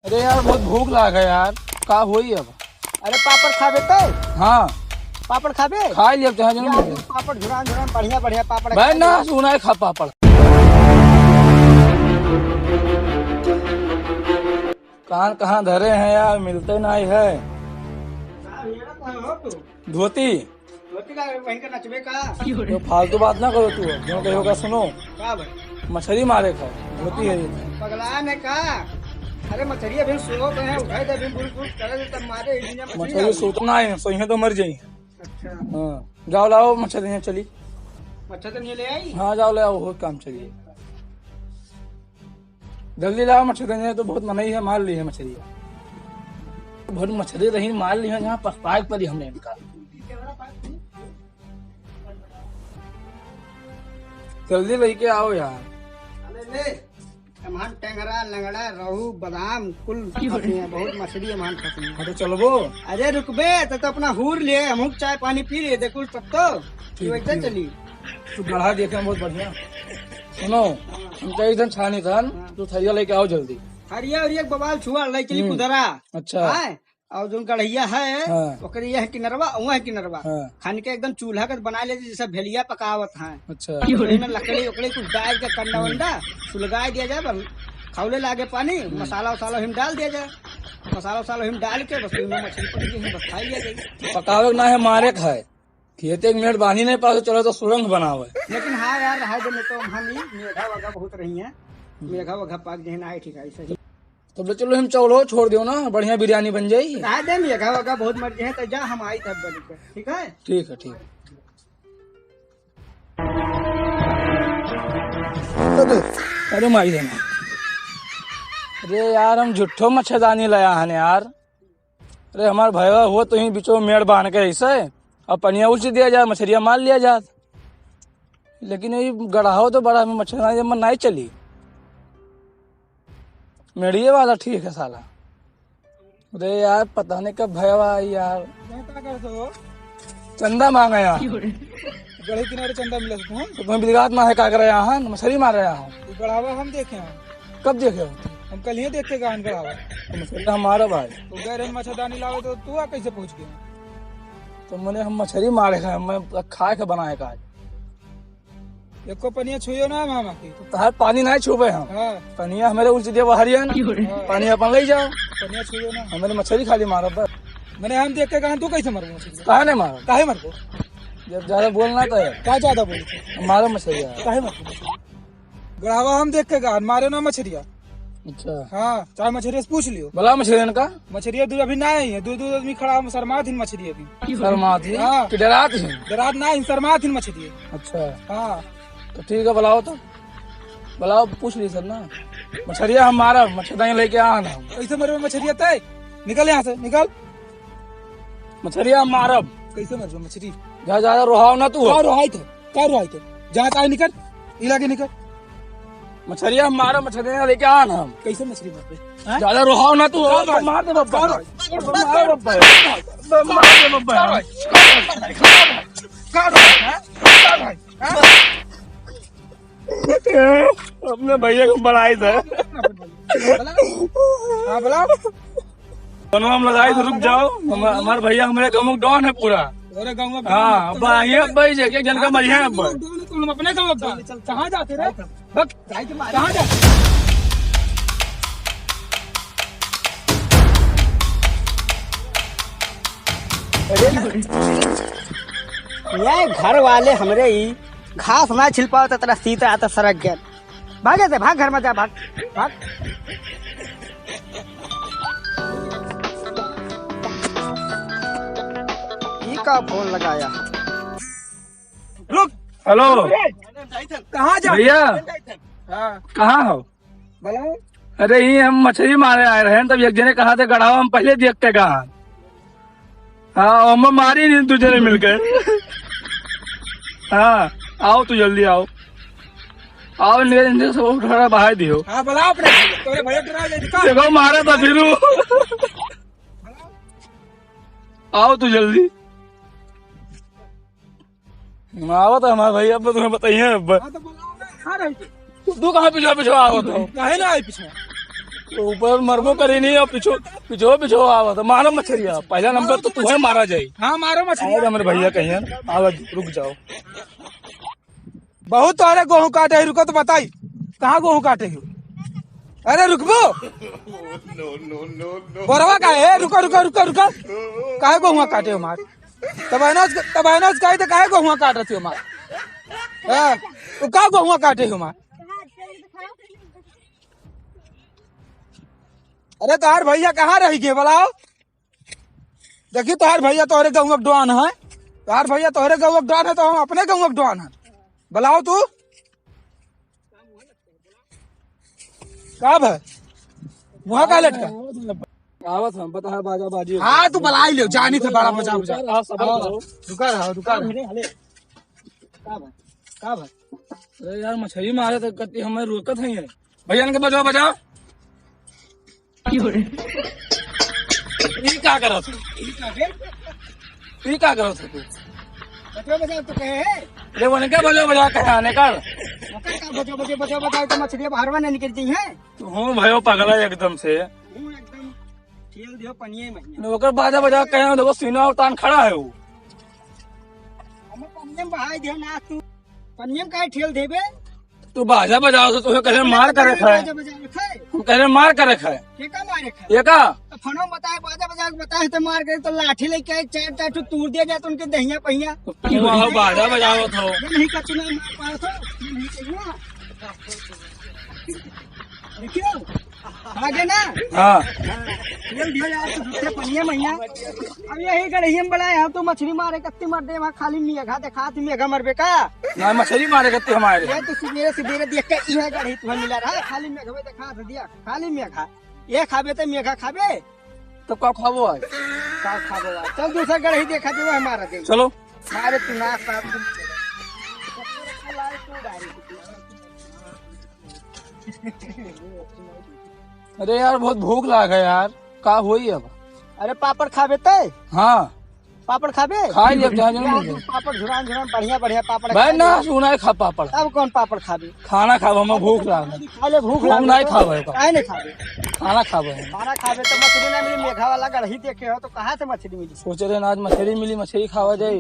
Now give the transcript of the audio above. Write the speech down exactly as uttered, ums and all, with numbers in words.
अरे यार, बहुत भूख लाग है यार, का होई अब? अरे पापड़ खाबे ते? हाँ। पापड़ खाबे? खा लिया, चाहे जरूर या, खाबे। पापड़ झुरान झुरान, बढ़िया बढ़िया पापड़ भाई खा ना, लिया। सुना है, खा पापड़। कहाँ कहाँ धरे हैं यार, मिलते नहीं है। का हीरा कहाँ हो तू? धोती। धोती का वहीं का नचबे का? तो फालतू बात ना करो तू, जो कहो का सुनो। का भाई? मछरी मारे का, धोती है ये। पगला ने का? अरे मछरी अभी सो गए हैं, उठाई दे, अभी बुल बुल करे दे, तब मारे, ये बिना मछरी मछरी ना। सोतना है, सोइहे तो मर जाई। अच्छा। हाँ, जाओ लाओ मछरी, चली। मच्छर तो नहीं ले आई? हाँ, जाओ ले आओ, हो काम चलिए। जल्दी लाओ मछरी, नहीं तो बहुत मनई है, मार ली है मछरी। बहुत मछरी रही, मार ली है, यहाँ पछताए पड़ी हमने इनका। जल्दी लेके आओ यार। अरे ले, एम्हन टेंगरा, लंगड़ा, रहू, बादाम, कुल फंसी हैं, बहुत मछली एम्हन फंसी हैं। हाँ, तो चलबो। अरे रुकबे, तो, तो अपना हूर लिए, हमहू चाय पानी पी लिए, देखो तब तो। ठीक, वैसे ठीक। चली। तू गढ़ा देखे हैं, बहुत बढ़िया। सुनो, हम कई दिन छानी था, हाँ। तू थरिया लेके आओ जल्दी। थरिया और एक बवाल छुआ, ले चली हम्म। कुदरा। अच्छा। हाँ, और जोन गढ़िया है, हाँ। ओकरे यह किनरवा, वह किनरवा। हाँ। खान के एकदम चूल्हा के बना लेते, जैसे भेलिया पकावत हैं। अच्छा। ओकरे में लकड़ी, ओकड़ी कुछ डाल के कंडा वंडा सुलगाई दिया जाए, बस खौले लागे पानी, हम्म। मसाला वसाला हिम डाल दिया जाए। मसाला वसाला हिम डाल के बस ओहिमे मछली पकड़ी के बस खाई लिया जाए। पकावे के ना है, मारे के है। खेते के मेड़ बांधी नहीं पावे, चलो तो सुरंग बनावे। लेकिन हाँ यार, रहा दे, नहीं तो हम ही मेघा वघा बहुत रही हैं। हम्म। मेघा वघा पाक जहन आए ठीक है, सही। तब ले चलो, हम चौलो छोड़ दियो ना, बढ़िया बिरयानी बन जाई। रहा दे, मेघा वघा बहुत मर जाए, तो जा, हम आई तब बनी के, ठीक है? ठीक है, ठीक है। अरे, अरे माई रे माई। अरे यार, हम झुट्ठो मच्छरदानी लाया हन यार। अरे हमार भैया हुआ तो ही बिचो मेड़ बांध के ऐसे, अब पनिया उलच दिया जाए, मछरिया मार लिया जात। लेकिन ये गढ़ाओ तो बड़ा में मच्छरदानी जब मन नहीं चली। मेड़िए वाला ठीक है साला। अरे यार, पता नहीं कब भैया आई यार। मैं का करत हो? चंदा मांगा यार। गढ़े किनारे चंदा मिला सकते हैं। तो तुम्हें बिलगात मारे का करे यहाँ, मछली मारे यहाँ। ये गढ़ावा हम देखे हैं। कब देखे हो? हम कल ही देख के गहन गढ़ावा। तो मछली हमारा भाई। तो गए रहे मच्छरदानी लावे तो तू आ कैसे पहुंच गया? तो मैंने हम मछली मारे खाए, मैं खाए के बनाए का। एको पनिया छुइयो ना मामा की। तो तहार पानी नहीं छुबे हम। हाँ। पनिया हमारे उलच दिया बहरियन। हाँ। पानी अपन ले जाओ। पनिया छुइयो ना। हमारे मछली खाली मारब बस। मैंने हम देख के कहा, तू कैसे मारबो मछली? काहे नहीं मारब? काहे मारबो? जब ज्यादा बोलना तो है। का ज्यादा बोलते? मारो मछली यार। काहे मारबो मछली? गढ़ावा हम देख के कहा, मारे ना मछलिया। अच्छा। हाँ, चाहे मछरिया से पूछ लियो। बला मछरियन का? मछरिया दूर अभी ना आई है, दो दो आदमी खड़ा, हम शर्मात हिन मछरिया भी। शर्मात ही? हाँ। कि डरात ही? डरात ना ही, शर्मात हिन मछरिया। अच्छा। हाँ। तो ठीक है, बुलाओ तो। बुलाओ, पूछ ली सब ना। मछरिया हम मारब, मच्छरदानी लेके आ ना। कैसे मरबे मछरिया तय? निकल यहाँ से, निकल। मछरिया हम मारब। कैसे मरबे मछरी? जा, जा, जा, रोहाव ना तू। का रोहाई थे? का रोहाई थे? जा, काहे निकल? इलाके निकल। मछरिया हम मारब, मछरिया लेके आ ना हम। कैसे मछरी मारबे? हाँ? ज्यादा रोहाव ना तू। का रोहाई? मार दे बब्बा। का रोहाई? मार दे बब्बा। मार दे बब्बा। का रोहाई? का रोहाई? हाँ? का रोहाई? हाँ? अपने भैया को बुलाई था। हाँ, बुलाओ। दोनों हम लगाई थे, रुक जाओ। हम, हमारे भैया हमारे गाँव में डॉन है पूरा। अरे गाँव में हाँ, अब आइए, अब भाई, एक, एक जन का मरिया है, अब। डॉन है तो हम अपने गाँव में डॉन है। चल, चल, कहाँ जाते रे? बक, कहाँ जाते? अरे, ये घर वाले हमरे ही घास ना छिल पावत, इतना सीत आता सरक गया। भागे से, भाग घर में जा, भाग, भाग। ई का फोन लगाया? रुक। हेलो। कहाँ जा? भैया। हाँ। कहाँ हो? बोलो। अरे, ये हम मछली मारे आए रहे हैं, तब एक जने कहा थे, "गढ़ावा हम पहले देख के कहा।" हाँ, हम मारी नहीं, दो जने मिलकर। हाँ, आओ तू, जल्दी आओ। आओ, इनके, इनके सब उठा बाहर दियो। हाँ, बुलाओ अपने भैया, तोरे भैया डरा जाए, दिखा। देखो, मारा था फिर वो। आओ तू जल्दी। आवत है हमार भैया, अब तुम्हें बताइए अब। हाँ, तो बुलाओ ना, कहाँ रही तू? तू कहाँ पीछा पीछा आवत हो? काहे ना आई पीछे? तो ऊपर मरबो करी नहीं, अब पीछो, पीछो, पीछो आवा तो मारो मछरिया। पहला नंबर तो तू है मारा जाई। हाँ, मारो मछरिया। अरे हमरे भैया कहिए ना, आवा, रुक जाओ। बहुत तोहरे गोहूँ काटे है, रुको तो बताई, कहाँ गोहूँ काटे हो? अरे रुकबो। बोरवा का है? रुको, रुको, रुको, रुको। काहे गोहुआ काटे हो मार? तब अनाज, तब अनाज काहे तो काहे गोहुआ काटत हो मार? हाँ, तो का गोहुआ काटे हो मार? अरे तोहार भैया कहाँ रह गए बुलाओ? देखी तोहार भैया तोहरे गौवा के डॉन है, तोहार भैया तोहरे गौवा के डॉन है तो हम अपने गौवा के डॉन है। बुलाओ तू। का भाई? वहाँ का लटका? आवत हम, पता है, बाजा बाजी। हाँ, तू बुलाई ले, जानी थे बड़ा बजा बजा। रुका रहा, सबर हाँ, करो। रुका रहा, रुका रहा। का भाई? का भाई? का भाई? अरे यार, मछली मारे तो कति हमें रोकत है ये। भैया इनके बजाओ, बजाओ। ई का करत है? ई का करत है तू? बजाओ, बजाओ तो कहे है। अरे वो इनके बजाओ, बजाओ कहे आने कर। ओकर का बजाओ, बजाओ, बजाओ, बजाओ तो मछली बाहरवा ना निकल जाई है। तू हूँ भयो पगला एकदम से। हूँ एकदम। खेल दियो पनिये में। न ओकर बाजा बजा के कहे, देखो सीना और तान खड़ा है वो। हम पनिये में बहाई दे ना तू। पनिये में काहे ठेल देबे? तू बाजा बजाओ तो तुहे कहे मार करे खाए। बाजा बजा के खाए। हम कहे मार करे खाए। के का मारे खाए? ये का? तो फनो बताए, बाजा बजा के बताए तो मार करे तो लाठी लेके आए, चार चार ठो तूर दिया जाए तो उनके दहिया पहिया। तू वहाँ बाजा बजाओ तो। ये नहीं कचना मार पाओ तो, ये नहीं चाहिए। देखियो, आगे ना। हाँ। हाँ, ये दिया यार, तू झूठे पनिया मैया। अब यही गढ़िया में बड़ा है, हम तो मछली मारे कत्ती मार दे, वहाँ खाली मेघा देखा, तू मेघा मरबे का? ना, मछली मारे कत्ती हमारे। ये तो सुबेरे सुबेरे देख के इहे गढ़ी तुम्हें मिला रहा, खाली मेघवे देखा दिया, खाली मेघा। ये खाबे तो मेघा खाबे। तो का खाबो आज? का खाबो आज? चल दूसरा गढ़ी देखा दे, वो हमारा दे। चलो। मारे तू ना साथ। अरे यार, बहुत भूख लाग है यार, का होई अब? अरे पापड़ खाबे ते? हाँ। पापड़ खाबे? खा लिया, क्या जरूर यार, मिले? पापड़ झुरान झुरान बढ़िया बढ़िया पापड़ भाई खा ना, ले। तू नहीं खा पापड़। अब कौन पापड़ खाबे? खाना खाबो, हमें भूख लाग है। खा ले, भूख हम लाग नहीं है। खाबे का। काहे नहीं खाबे? खाना खाबे हम। खाना खाबे तो मछली ना मिली, मेघा वाला गढ़ी देखे हो तो कहाँ से मछली मिली? सोच रहे ना आज मछली मिली, मछली खावा जाए।